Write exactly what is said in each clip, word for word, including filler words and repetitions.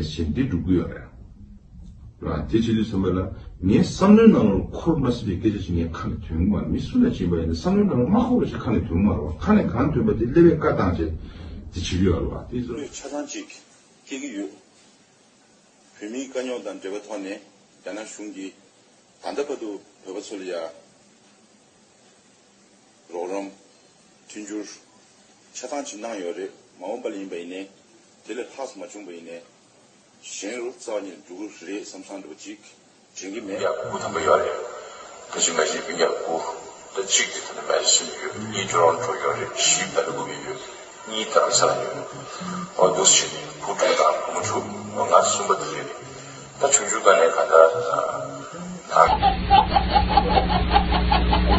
ཞེས་འདི་སྒྲུབ་ཀྱི་ཡོད་རེད། ར་དེ་བྱེད་དུས་ཙམ་པ་ལ་ངའི་བསམ་བློའི་ནང་ལ་འཁོར་མ་སྲིད་པའི་སྐད་ཆ་ཞིག་ངའི་ཁ་ནས་ཐོན་གྱི་མ་རེད། མི་སུ་ལ་ཕྱིན་པ་ཡིན་ན་བསམ་བློའི་ནང་ལ་མ་འཁོར་བ་ཞིག་ཁ་ནས་ཐོན་གྱི་མ་རེད་བ། ཁ་ནས་གང་ཐོན་པ་དེ་སླེབས་པའི་བཀའ་བཏང་བྱས་དེ་བྱེད་ཀྱི་ཡོད་རེད་བ། དེ་ཚོ་ལོས་ཆ་ཚང་ཅིག་སྐྱེ་གི་ཡོད། བོད་མིའི་དཀའ་རྙོག་དང་འབྲེལ་བའི་ཐོག་ནས་རྒྱ་ནག་གཞུང་གིས་ད་ལྟ་བར་དུ་བོད་པ་ཚོ་ལ་ཡ་རོགས་རམ་མཐུན་འགྱུར་ཆ་ཚང་ཅིག་གནང་ཡོད་རེད། མ་འོངས་པ་ལ་ཡིན་པ་ཡིན་ནའི་དེ་ལས་ལྷག་ཙམ་མ་བྱུང་པ་ཡིན་ནའི་གཞན་རུ་རྩ་བ་ཉིད་འགྲོ་གི་རེད་བསམ་བསམ་འདྲ་བོ་ཅིག་དྲན་གྱི་མེད། ཡག་པོ་ཐམ་པ་ཡོད་རེད། ད་ཅི་ང་ཞིག་གི་ཡག་པོ་ད་གཅིག་དེ་ད་ནི་མེད་ཟིན་ཡོད། གཉིས་འགྲོ་རང་འགྲོ་ཡོད་རེད། བཞི་ད་ལུ་གུ་མི་ཡོད། གཉིས་ད་རང་ས་ལ་ཡོད། འོ་འདུག་སེ་བྱས་ནས་བུ་དྲུག་དང་བུ་མོ་དྲུག་འོ་ང་གསུམ་པ་དེ་རེད། ད་ཆུང་ཆུང་དཀའ་ལས་ག་ད་ད།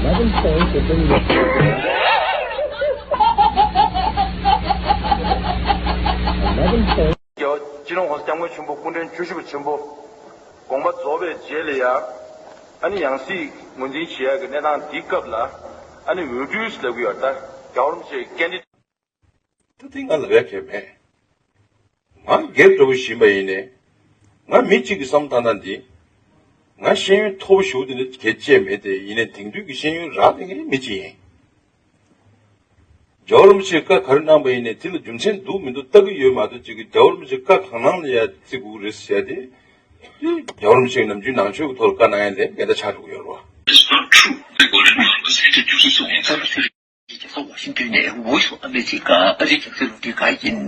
Eleven points have been reported. Eleven points. རྒྱལ་བ་སྤྱི་ནོར་༸གོང་ས་༸སྐྱབས་མགོན་ཆེན་པོ་སྐུ་ཕྲེང་བཅུ་བཞི་པ་ཆེན་པོ་དགོངས་པ་རྫོགས་པའི་རྗེས་ལ་ཡ། ཨ་ནི་ཡང་སྲིད་ངོས་འཛིན་བྱེད་ཡག་གི་གནས་སྟངས་འདིའི་སྐབས་ལ་ཨ་ནི་འོས་བསྡུ་ལབ་ཀྱི་ཡོད་ད། རྒྱལ་བ་རིན་པོ་ཆེའི་ཀན་ཌི་ད་དེ་ང་ལབ་ཡག་གལ་མེད། ང་སྒེར་འདྲ་བོ་ཞིག་ཡིན་པ་ཡིན་ནའི། ང་མི་གཅིག་གི་བསམ་བཏང་སྟངས་འདི། ང་ཤེས་ཡོན་མཐོ་པོ་ཞེ་པོ་དེ་འདྲ་གལ་ཆེ་མེད་དེ། ཡིན་ནའི་དེང་དུས་ཀྱི་ཤེས་ཡོན་རག་ལས་མཁན་མི་གཅིག་ཡིན། རྒྱལ་བ་རིན་པོ་ཆེས་བཀའ་ག་རེ་གནང་པ་ཡིན་ནའི་དེ་ལ་རྒྱུ་མཚན་འདུག་མི་འདུག་ལྟ་གི་ཡོད་མ་གཏོགས། གཅིག་གི་རྒྱལ་བ་རིན་པོ་ཆེས་བཀའ་གང་གནང་ལ་ཡ་བརྩི་དགོས་རེད་ཟེར་ཏེ། དེ་རྒྱལ་བ་རིན་པོ་ཆེས་ནམ་རྒྱུན་ནང་ཆོས་ཀྱི་ཐོག་ལ་བཀའ་གནང་ཡ་ལས་འགལ་ཟླ་ཆགས་འགྲོ་གི་ཡོད་རེད་བ། It's not true. The Golden Dawn was introduced to རྒྱལ་ས་ཝ་ཤིང་ཏོན་ནས་ཝོ་ཤོ་ཨ་མེ་རི་ཀ་ཨ་རིའི་རྒྱལ་སའི་ལུང་འདྲེན་ཁང་ཡིན།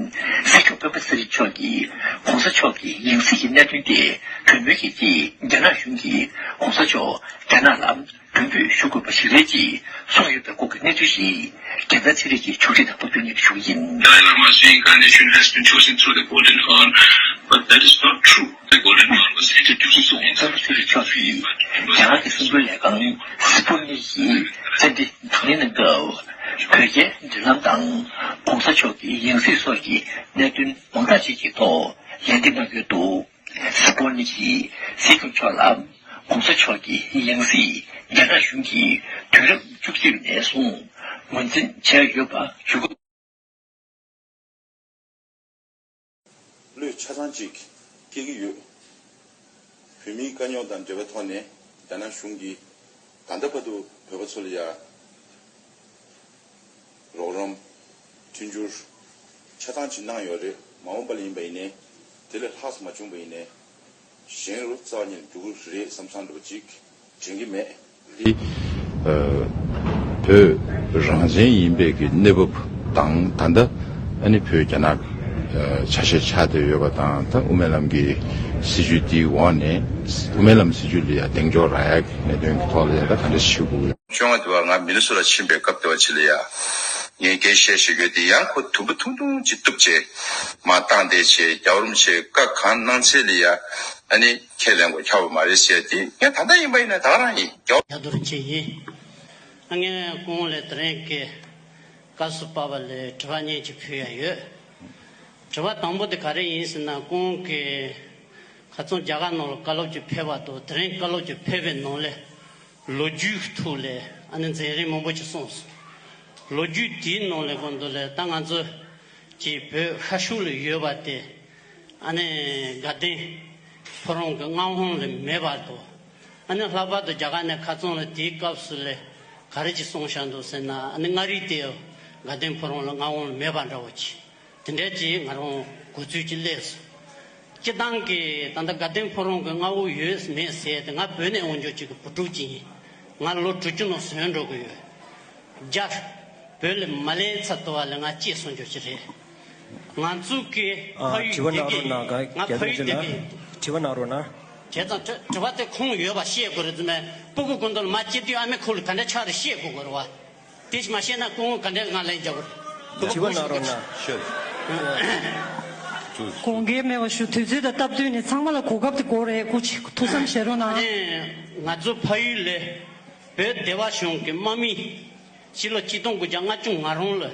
སྲིད་སྐྱོང་སྤེན་པ་ཚེ་རིང་མཆོག་གིས་༸གོང་ས་མཆོག་གི་ཡང་སྲིད་ཀྱི་གནད་དོན་དེ་གྲོས་མོལ་བྱས་རྗེས། རྒྱ་ནག་གཞུང་གིས་༸གོང་ས་མཆོག་རྒྱ་ནག་ལ་མགྲོན་འབོད་ཞུ་དགོས་པ་ཞིག་རེད་ཅེས་གསུངས་ཡོད་པའི་སྐོར་གྱི་གནས་ཚུལ་ཞིག་རྒྱལ་མཚན་ཚེ་རིང་གིས་ཕྱོགས་སྒྲིག་དང་སྟབས་བསྟུན་གནང་བ་ཞུ་གི་ཡིན། Dalai Lama's reincarnation has been chosen through the Golden Dawn, but that is not true. The Golden Dawn was introduced to རྒྱལ་བ་རིན་པོ་ཆེ་མཆོག་གིས་རྒྱ་གར་གྱི་གསར་འགྱུར་ལས་ཁང་སི་པུ་ནིག་གི་རྩིས་འབྲི་དང་ལེན་གནང་སྐབས། བོད་རྒྱའི་མདུན་ལམ་དང་༸གོང་ས་མཆོག་གི་ཡང་སྲིད་སོགས་ཀྱི་གནད་དོན་མང་དག་ཅིག་གི་ཐོག་ལན་འདེབས་གནང་ཡོད་འདུག་སི་པུ་ནིག་གིས་སྲིད་སྐྱོང་མཆོག་ལ་༸གོང་ས་མཆོག་གི་ཡང་སྲིད་རྒྱ་ནག་གཞུང་གིས་དུས་རབས་བཅུ་གཅིག་ནས་བཟུང་ངོས་འཛིན་བྱས་ཡོད་པ་ཞུ་གི། བློས་ཆ་ཚང་ཅིག་སྐྱེ་གི་ཡོད། བོད་མིའི་དཀའ་རྙོག་དང་འབྲེལ་བའི་ཐོག་ནས་རྒྱ་ནག་གཞུང་གིས་ད་ལྟ་བར་དུ་བོད་པ་ཚོ་ལ་ཡ་རོགས་རམ་མཐུན་འགྱུར་ཆ་ཚང་ཅིག་གནང་ཡོད་རེད། མ་འོངས་པ་ལ་ཡིན་པ་ཡིན་ནའི་དེ་ལས་ལྷག་ཙམ་མ་བྱུང་པ་ཡིན་ནའི་གཞན་རུ་རྩ་བ་ཉིད་འགྲོ་གི་རེད་བསམ་བསམ་འདྲ་བོ་ཅིག་དྲན་གྱི་མེད། འདི་ཨ་བོད་རང་བཙན་ཡིན་པའི་གི་གནས་བབ་དང་། ད་ལྟ་ཨ་ནི་བོད་རྒྱ་ནག་ཨ་ཆ་ཤས་ཆགས་བསྡད་ཡོད་པ་དང་། ད་དབུ་མའི་ལམ་གྱི་སྲིད་བྱུས་འདིའི་འོག་ནས་དབུ་མའི་ལམ་སྲིད་བྱུས་ལ་ཡ་གདེང་འཇོག་རག་ཡ་གི་གནད་དོན་གྱི་ཐོག་ལ་ཡ་ད་ག་འདྲ་ཞིག་དགོས། བཅོ་ལྔ་དེ་བ་ང་མི་ནི་སོ་ཊ་ཕྱིན་པའི་སྐབས་དེ་བ་ཅིག་ལ་ཡ་ངས་སྐད་བཤད་བཤད་རྒྱུ་དེ་ཡང་ཁོ་དུམ་བུ་ཐུང་ཐུང་ཅིག་གཏུབ་བྱས་མར་བཏང་བསྡད་བྱས། རྒྱལ་བ་རིན་པོ་ཆེས་བཀའ་གང་གནང་ཚད་ལ་ཡ་ཨ་ནི་ཁས་ལེན་དགོས་ཁྱབ་པ་མ་རེད་ཟེར་ཏེ། ངས་ད་ལྟ་ཡིན་པ་ཡིན་ན་ད་ག་རང་ཡིན། རྒྱལ་བ། ཡ་དུར་ཆེ་ཡིན། ཨ་ངས་སྐུ་ངོ་ལ་དེ་རིང་གི་སྐབས་སུ་བབས་པ་ལ་དྲི་བ་གཉིས་ཅིག་ཕུལ་ཡ་ཡོད། དྲི་བ་དང་པོ་དེ་ག་རེ་ཡིན་ཟེར་ན། སྐུ་ངོ་གིས་ཁ་སང་རྒྱ་གར་ནང་ལ་བཀའ་སློབ་ཅིག་ཕེབས་པ་དང་། དེ་རིང་བཀའ་སློབ་ཅིག་ཕེབས་པའི་ནང་ལ་ལོ་རྒྱུས་ཀྱི་ཐོག་ལ་ཨ་ནི་མཛད་རིམ་མང་པོ་ཅིག་གསུངས་སོང་། ལོ་རྒྱུས་དེའི་ནང་ལ་གོ་འདུག་ལ། ད་ང་ཚོ་གི་བོད་ཤར་ཕྱོགས་ལ་ཡོད་པ་དེ་ཨ་ནི་དགའ་ལྡན་ཕོ་བྲང་གི་མངའ་དབང་ལ་མེད་པ་དང་། ཨ་ནི་ལྷག་པར་དུ་རྒྱ་གར་ནས་ཁ་སང་ལ་དེའི་སྐབས་སུ་ལ་ག་རེ་ཅིག་གསུངས་བཞག་འདུག་ཟེར་ན། ཨ་ནི་མངའ་རིས་དེ་དགའ་ལྡན་ཕོ་བྲང་ལ་མངའ་དབང་ལ་མེད་པ་འདྲ་བོ་ཅིག་དེ་འདྲའི་ཅིག་ང་རང་གོ་ཚུལ་ཅིག་སླེབས་སོང་། སྤྱིར་བཏང་གི་ད་ལྟ་དགའ་ལྡན་ཕོ་བྲང་གི་མངའ་འོག་ཡོད་མེད་ཟེར་ཏེ། ང་བོད་ནས་འོང་ཆོག་ཅིག་གི་བུ་ཕྲུག་ཅིག་ཡིན། ང་ལོ་དྲུག་ཅུ་ནང་སོན་འགྲོ་གི་ཡོད། རྒྱ་བོད་ལ་མ་སླེབས་ཚར་དུས་བ་ལ་ང་སྐྱེས་སོང་ཆོག་ཅིག་རེད། ང་ཚོ་གི་ཨ་ཕ་ཡུལ་དྲི་བ་དེ་གནང་གི་རོགས་གནང་། ང་རྒྱ་ཕ་ཡུལ་དེ་གི་དྲི་བ་གནང་རོགས་གནང་། བྱས་ཙང་དྲི་དྲི་བ་དེ་ཁུངས་ཡོད་པ་བཤད་དགོས་རེད་ཟེར་མས། སྤུ་གུ་ཀུན་ཏུ་ལ་མ་སྐྱེས་དུས་ཨ་མའི་ཁུག་ལ་ག་འདྲ་ཆགས་རེད་བཤད་དགོས་དགོས་རེད་བ། དེ་ཞིག་མ་བཤད་ན་སྐུ་ངོ་ག་འདྲ་ང་ལན་རྒྱག་དགོས་རེད། དྲི་བ་གནང་རོགས་གནང་། དགོངས་འགལ་མེད་པ་ཞུ། དུས་ཚོད་དང་སྟབས་བསྟུན་ནས་ཚང་མ་ལ་གོ་སྐབས་དེ་དགོས་རེད། སྐུ་མཁྱེན་ཐུགས་བསམ་བཞེས་རོགས་གནང་། ཨ་ནི་ང་ཚོ་ཕ་ཡུལ་ལ་བོད་སྡེ་བ་གཞུང་གི་དམག་མི་ཕྱི་ལོ་ཆིག་སྟོང་དགུ་བརྒྱ་ལྔ་བཅུ་ང་རང་ལ་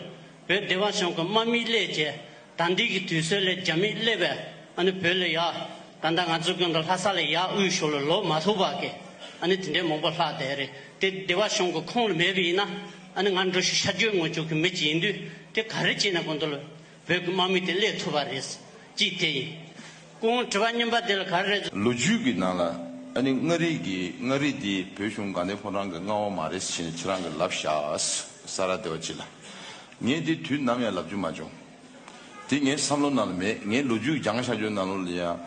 བོད་སྡེ་བ་གཞུང་གི་དམག་མི་སླེབས་བྱས། ད་ལྟའི་གི་དུས་ཚོད་ལ་རྒྱ་མི་སླེབས་པས་ཨ་ནི་བོད་ལ་ཡ། ད་ལྟ་ང་ཚོ་ཀུན་ཏུ་ལྷ་ས་ལ་ཡར་དབུས་ཕྱོགས་ལ་ལོག་མ་ཐུབ་པ་གི་ཨ་ནི་དེ་འདྲའི་མང་པོ་ལྷག་བསྡད་རེད། དེ་སྡེ་བ་གཞུང་གི་ཁོངས་ལ་མེད་པ་ཡིན་ན། ཨ་ནི་ང་འགྲོ་ཤི་ཤར་བསྐྱོད་ངོ་ཅོག་གི་མི་ཅིག་ཡིན་དུས། དེ་ག་རེ་བྱས་ན་ཀུན་ཏུ་ལ་བོད་ཀྱི་དམག་མི་དེ་སླེབས་ཐུབ་པ་རེད། གཅིག་དེ་ཡིན། སྐུ་ངོ་དྲི་བ་རྙིང་པ་དེ་ལ་ག་རེ་རེད། ལོ་རྒྱུས་ཀྱི་ནང་ལ་ཨ་ནི་མངའ་རིས་ཀྱི་མངའ་རིས་འདི་བོད་གཞུང་དགའ་ལྡན་ཕོ་བྲང་གི་མངའ་དབང་མ་རེད་ཟེར་ནས་ཁྱེད་རང་གིས་ལབ་བཞག་ས་ར་བདེ་བ་ཅིག་ལ། ངས་འདི་དུས་ནམ་ཡང་ལབ་རྒྱུ་མ་བྱུང་། དེ་ངའི་བསམ་བློ་ནང་ལ་མེད། ངའི་ལོ་རྒྱུས་སྦྱངས་བཞག་རྒྱུ་ནང་ལོགས་ལ་ཡང་།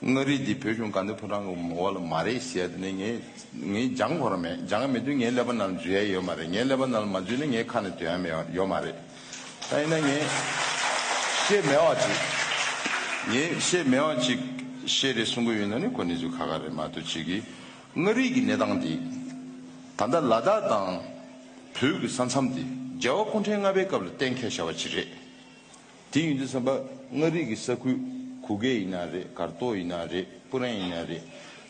མངའ་རིས་འདི་བོད་གཞུང་དགའ་ལྡན་ཕོ་བྲང་གི་འོག་ལ་མ་རེད་ཟེར་ཡ་དེ་ནི་ངས་ངས་སྦྱང་དགོས་ར་མེད། སྦྱང་མེད་དུས་ངའི་ཀླད་པ་ནང་འཛུལ་ཡ་ཡོད་མ་རེད། ངའི་ཀླད་པ་ནང་ལ་མ་འཛུལ་ན་ངའི་ཁ་ནས་འདོན་ཡ་མེད་ཡོད་མ་རེད། ད་ཡིན་ན་ངས་བཤད་མེད་པ་ཅིག་ངས་བཤད་མེད་པ་ཅིག་བཤད་རེད་གསུང་གི་ཡོད་ན་ནི་ཁོ་གནས་ཚུལ་ཁག་ཁག་རེད་མ་གཏོགས་ཅིག་གིས། མངའ་རིས་ཀྱི་གནས་སྟངས་འདི་ད་ལྟ་ལ་དྭགས་དང་བོད་ཀྱི་ས་མཚམས་འདི་རྒྱལ་བ་སྐུ་ཕྲེང་ལྔ་པའི་སྐབས་ལ་གཏན་འཁེལ་བཞག་པ་ཅིག་རེད། དེ་ཡིན་དུས་ཙམ་པ་མངའ་རིས་ཀྱི་ས་ཁུལ་གུ་གེ་ཡིན་ན་རེད། གར་ཏོ་ཡིན་ན་རེད། སྤུ་རན་ཡིན་ན་རེད།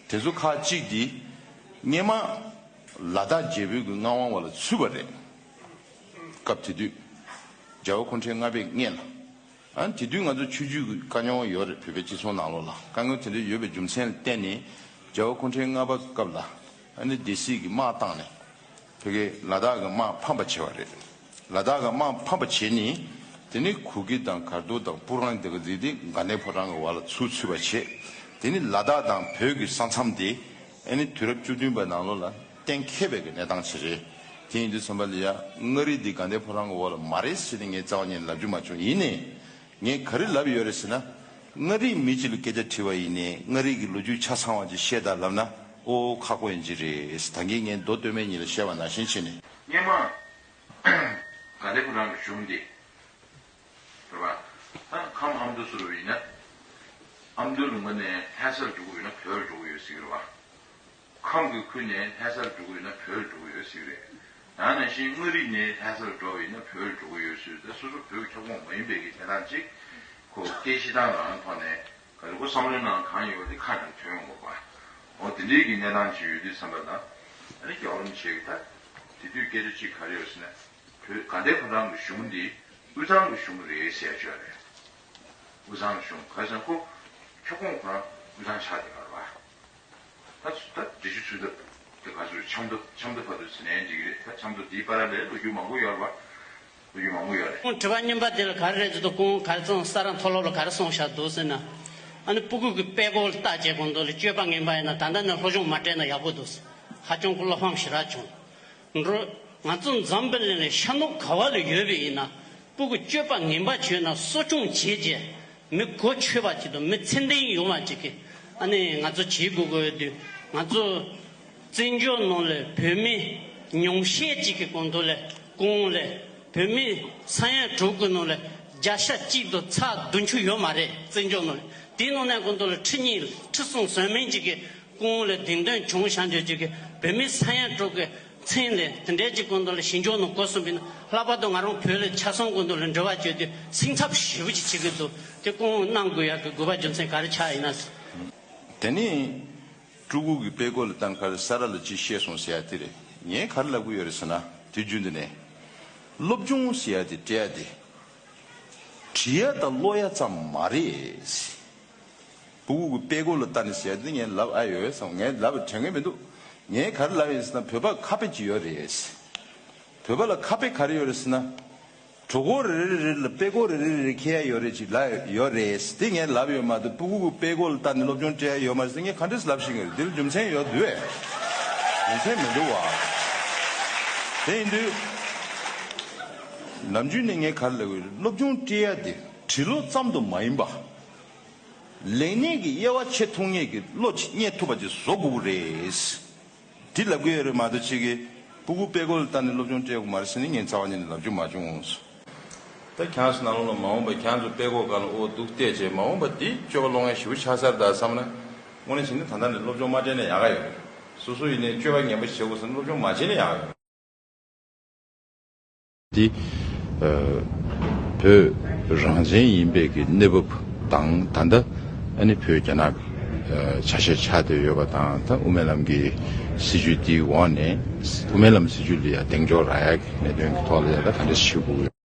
དེ་ཚོ་ཁག་གཅིག་འདི་སྔས་མ་ལ་དྭགས་རྒྱལ་པོའི་གི་མངའ་དབང་བ་ལ་ཚུད་པ་རེད། སྐབས་དེ་དུས་རྒྱལ་བ་སྐུ་ཕྲེང་ལྔ་པའི་སྔས་ལ། ཨ་དེ་དུས་ང་ཚོ་ཆོས་བརྒྱུད་ཀྱི་དཀའ་རྙོག་ཡོད་རེད། བོད་པའི་སྤྱི་ཚོགས་ནང་ལོགས་ལ་དཀའ་ངལ་དེ་འདྲ་ཡོད་པའི་རྒྱུ་མཚན་ལ་བརྟེན་ནས་རྒྱལ་བ་སྐུ་ཕྲེང་ལྔ་པ་སྐབས་ལ་ཨ་ནི་སྡེ་སྲིད་ཀྱི་དམག་བཏང་ནས་ཕ་གིའི་ལ་དྭགས་ཀྱི་དམག་ཕམ་པ་བྱས་པ་རེད། ལ་དྭགས་ཀྱི་དམག་ཕམ་པ་བྱས་ནས་དེ་ནི་གུ་གེ་དང་གར་ཏོ་དང་སྤུ་རན་དེ་ག་ཟིག་དེ་དགའ་ལྡན་ཕོ་བྲང་གི་འོག་ལ་ཚུར་ཚུད་པ་བྱས། དེ་ནི་ལ་དྭགས་དང་བོད་ཀྱི་ས་མཚམས་དེ་ཨ་ནི་དུས་རབས་བཅུ་བདུན་པ་ནང་ལོགས་ལ་གཏན་འཁེལ་བའི་གི་གནས་སྟངས་ཤིག་རེད། དེ་ཡིན་དུས་ཙམ་པ་ལ་ཡ་མངའ་རིས་འདི་དགའ་ལྡན་ཕོ་བྲང་གི་འོག་ལ་མ་རེད་ཟེར་ནས་ངས་རྩ་བ་ཉིད་ནས་ལབ་རྒྱུ་མ་བྱུང་། ཡིན་ནའི། ངས་ག་རེ་ལབ་ཡོད་རེད་ཟེར་ན། མངའ་རིས་མི་གཅིག་ལ་སྐད་ཆ་དྲིས་པ་ཡིན་ནའི་མངའ་རིས་ཀྱི་ལོ་རྒྱུས་ཆ་ཚང་བ་ཅིག་བཤད་དང་ལབ་ན་ཨོ་ཁག་པོ་ཡིན་གྱི་རེད། ད་གིན་ངས་མདོ་སྟོད་སྨད་གཉིས་ལ་བཤད་པ་ནང་བཞིན་བྱས་ནས། སྔོན་མ་དགའ་ལྡན་ཕོ་བྲང་གི་གཞུང་འདི་རེད་པ། ད་ཁམས་ཨ་མདོ་ཟེར་བ་ཡིན་ན། ཨ་མདོ་ལུང་པ་ནས་ལྷ་སར་འགྲོ་གི་ཡོད་ན་བོད་ལ་འགྲོ་གི་ཡོད་ཟེར་གི་རེད་པ། ཁམས་ཀྱི་ཁུལ་ནས་ལྷ་སར་འགྲོ་གི་ཡོད་ན་བོད་ལ་འགྲོ་གི་ཡོད་ཟེར་གི་རེད། ཡང་ན་ནང་བཞིན་མངའ་རིས་ནས་ལྷ་སར་འགྲོ་བ་ཡིན་ན་བོད་ལ་འགྲོ་གི་ཡོད་ཟེར་ཏེ་སོ་སོ་བོད་ཀྱི་ཁྱབ་ཁོངས་མ་ཡིན་པའི་གི་གནས་སྟངས་ཅིག་ཁོ་སྐད་བཤད་སྟངས་རང་ཐོག་ནས་ག་རེ་ཁོ་བསམ་བློའི་ནང་གང་ཡོད་དེ་ཁ་ནང་ཐོན་ཡོང་དགོས་པ། འོ་དེ་འདྲའི་གི་གནས་སྟངས་ཅིག་ཡོད་དུས་ཙམ་པ་ལ་ཨ་ནི་རྒྱལ་བ་རིན་པོ་ཆེ་གི་ད་དེ་དུས་སྐད་ཆ་ཅིག་ག་རེ་ཡོད་ཟེར་ན། བོད་དགའ་ལྡན་ཕོ་བྲང་གི་གཞུང་འདི་དབུས་གཙང་གི་གཞུང་རེད་ཟེར་ཡ་ཅིག་ཡོད་རེད། དབུས་གཙང་གི་གཞུང་ག་རེ་ཟེར་ན་ཁོ་ཁྱབ་ཁོངས་ཁོ་རང་དབུས་གཙང་ཆགས་བསྡད་པ་རེད་པ། ད་ད་འབྲི་ཆུ་ཆུ་འདབས་དེ་ག་ཚོད་ཆབ་མདོ་ཆབ་མདོ་བར་དུ་ཟེར་ནའི་འགྲིག་གི་རེད། ད་ཆབ་མདོ་འདིའི་བར་ལ་ལོ་རྒྱུས་མང་པོ་ཡོད་རེད་པ། ལོ་རྒྱུས་མང་པོ་ཡོད་རེད། ཁོང་དྲི་བ་རྙིང་པ་དེ་ལ་ག་རེ་རེད་ཟེར་དུས་ཁོང་ག་རེ་ཙང་ས་ར་མཐོ་སློབ་ལ་ག་རེ་གསུངས་བཞག་འདུག་ཟེར་ན། ཨ་ནི་སྤུ་གུ་གི་དཔེ་ཀློག་ལ་བལྟ་བྱས་གོང་དུ་ལ་སྤྱོད་པ་ངན་པ་ཡིན་ན་ད་ལྟ་ནས་སློབ་སྦྱོང་མ་སྤྲད་ན་ཡག་པོ་འདུག་ཟེར། ཧ་ཅང་གི་བློ་ཕམ་ཞེ་དྲག་བྱུང་། འགྲོ། ང་ཚོ་འཛམ་བུ་གླིང་ལ་ཤར་ནུབ་ག་བ་ལ་ཡོད་པ་ཡིན་ན་སྤུ་གུ་སྤྱོད་པ་ངན་པ་བྱས་ན་གསོ་སྐྱོང་བྱས་རྗེས་མི་གོ་ཆོད་པ་ཅིག་དང་མི་ཚད་ལྡན་ཡོང་བ་ཅིག་གི་ཨ་ནི་ང་ཚོ་བྱེད་དགོས་དགོས་ཡོད་དུས་ང་ཚོ་བཙན་བྱོལ་ནང་ལ་བོད་མི་ཉུང་ཤས་ཅིག་གི་གོང་དུ་ལ་གོང་ལ་བོད་མི་ས་ཡ་དྲུག་གི་ནང་ལ་བརྒྱ་ཆ་གཅིག་དང་ཚེག་བདུན་ཅུ་ཡོད་མ་རེད། བཙན་བྱོལ་ནང་ལ་དེའི་ནང་ནས་གོང་དུ་ལ་ཁྲི་གཉིས་ཁྲི་གསུམ་ཟིན་མིན་ཅིག་གི་ཁོང་ལ་བདེན་དོན་བྱུང་བཞག་འདོད་ཅིག་གི་བོད་མི་ས་ཡ་དྲུག་གི་མཚན་ལས་དེ་འདྲའི་ཅིག་གོང་དུ་ལ་ཞི་འཇོག་ནང་བཀོད་སོང་བས་ན་ལྷག་པར་དུ་ང་རང་བོད་ལ་ཆ་ཚང་གོང་དུ་ལ་འབྲེལ་བ་བྱས་དུས་སེམས་འཚབ་ཞེ་པོ་ཅིག་བྱེད་ཀྱི་འདུག་དེ་སྐོང་གནང་དགོས་ཡག་གི་དགོས་པ་རྒྱུ་མཚན་ག་རེ་ཆགས་ཡིན་ན། དེ་ནི་སྤྲུལ་སྐུ་གི་དཔེ་སྐོར་ལ་བཏང་ཁར་ས་ར་ལ་ཅིག་བཤད་སོང་ཟེར་ཡ་དེ་རེད། ངས་ག་རེ་ལབ་གི་ཡོད་རེད་ཟེར་ན་དུས་རྒྱུན་དུ་ནས་སློབ་སྦྱོང་ཟེར་ཡ་དེ་སྤྲད་ཡ་དེ་བྲིས་ཡ་དང་ཀློག་ཡ་ཙམ་མ་རེད། སྤུ་གུ་གི་དཔེ་ཀློག་ལ་ལྟ་ནས་ཟེར་ཡ་དེ་ངས་ལབ་ཨ་ཡོད་བསམ། ངས་ལབ་དྲན་གི་མི་འདུག་ངས་ག་རེ་ལབ་ཡིན་ཟེར་ན་བོད་པ་ཁ་དཔེ་ཅིག་ཡོད་རེད། བོད་པ་ལ་ཁ་དཔེ་ག་རེ་ཡོད་རེད་ཟེར་ན། གྲོགས་པོ་རེ་རེ་རེ་ལ་དཔེ་ཀློག་རེ་རེ་རེ་ཁྱེར་ཡ་ཡོད་རེད་ཅིག་ལབ་ཡོད་རེད། དེ་ངས་ལབ་ཡོད་མ་གཏོགས་སྤུ་གུ་གི་དཔེ་ཀློག་ལ་ལྟ་ནས་སློབ་སྦྱོང་སྤྲད་ཡ་ཡོད་མ་རེད་ཟེར་ངས་ག་འདྲས་ལབ་ཤེས་ཀྱི་རེད། འདི་ལ་རྒྱུ་མཚན་ཡོད་དུས་རྒྱུ་མཚན་མི་འདུག་བ། དེ་ཡིན་དུས་ནམ་རྒྱུན་ནས་ངས་ག་རེ་ལབ་ཀྱི་རེད། སློབ་སྦྱོང་སྤྲད་ཡ་དེ་བྲིས་ཀློག་ཙམ་དུ་མ་ཡིན་པ། ལེགས་ཉེས་ཀྱི་དབྱེ་བ་ཕྱེ་ཐུབ་མཁན་གྱི་བློ་ཅིག་རྙེད་ཐུབ་པ་ཅིག་བཟོ་དགོས་ཀྱི་རེད། འདི་ལབ་ཀྱི་ཡོད་རེད་མ་གཏོགས་ཅིག་གིས་སྤུ་གུ་དཔེ་ཀློག་ལ་ལྟ་ནས་སློབ་སྦྱོང་སྤྲད་དགོས་མ་རེད་ཟེར་ནས་ངས་རྩ་བ་ཉིད་ནས་ལབ་རྒྱུ་མ་བྱུང་། ད་ཁྱེད་ཚོ་ནང་ལོགས་ལ་མ་འོངས་པ་ཁྱེད་ཚོ་དཔེ་ཀློག་སྒང་ལ་ཨོ་འདུག་བལྟས་བྱས་མ་འོངས་པ་འདི་སྤྱོད་པ་ལོག་མཁན་ཞེ་པོ་ཆགས་ཚར་ད་བསམ་ན། དངོས་གནས་བྱས་ན་ད་ལྟ་ནས་སློབ་སྦྱོང་མ་སྤྲད་ན་ཡག་ག་ཡོད་རེད། སོ་སོ་ཡིན་ནའི་སྤྱོད་པ་ངན་པ་བྱེད་དགོས་ཟེར་ན་སློབ་སྦྱོང་མ་བྱས་ན་ཡག་ག་ཡོད་རེད། འདི། ཨ། བོད་རང་བཙན་ཡིན་པའི་གི་གནས་བབ་དང་ད་ལྟ་ཨ་ནི་བོད་རྒྱ་ནག་ཨ། ཆ་ཤས་ཆགས་བསྡད་ཡོད་པ་དང་ད་དབུ་མའི་ལམ་གྱི་སྲིད་བྱུས་འདིའི་འོག་ནས་དབུ་མའི་ལམ་སྲིད་བྱུས་ལ་ཡང་གདེང་འཇོག་རག་ཡག་གི་གནད་དོན་གྱི་ཐོག་ལ་ཡང་ད་ག་འདྲ་ཞུ་དགོས་ཀྱི་ཡོད།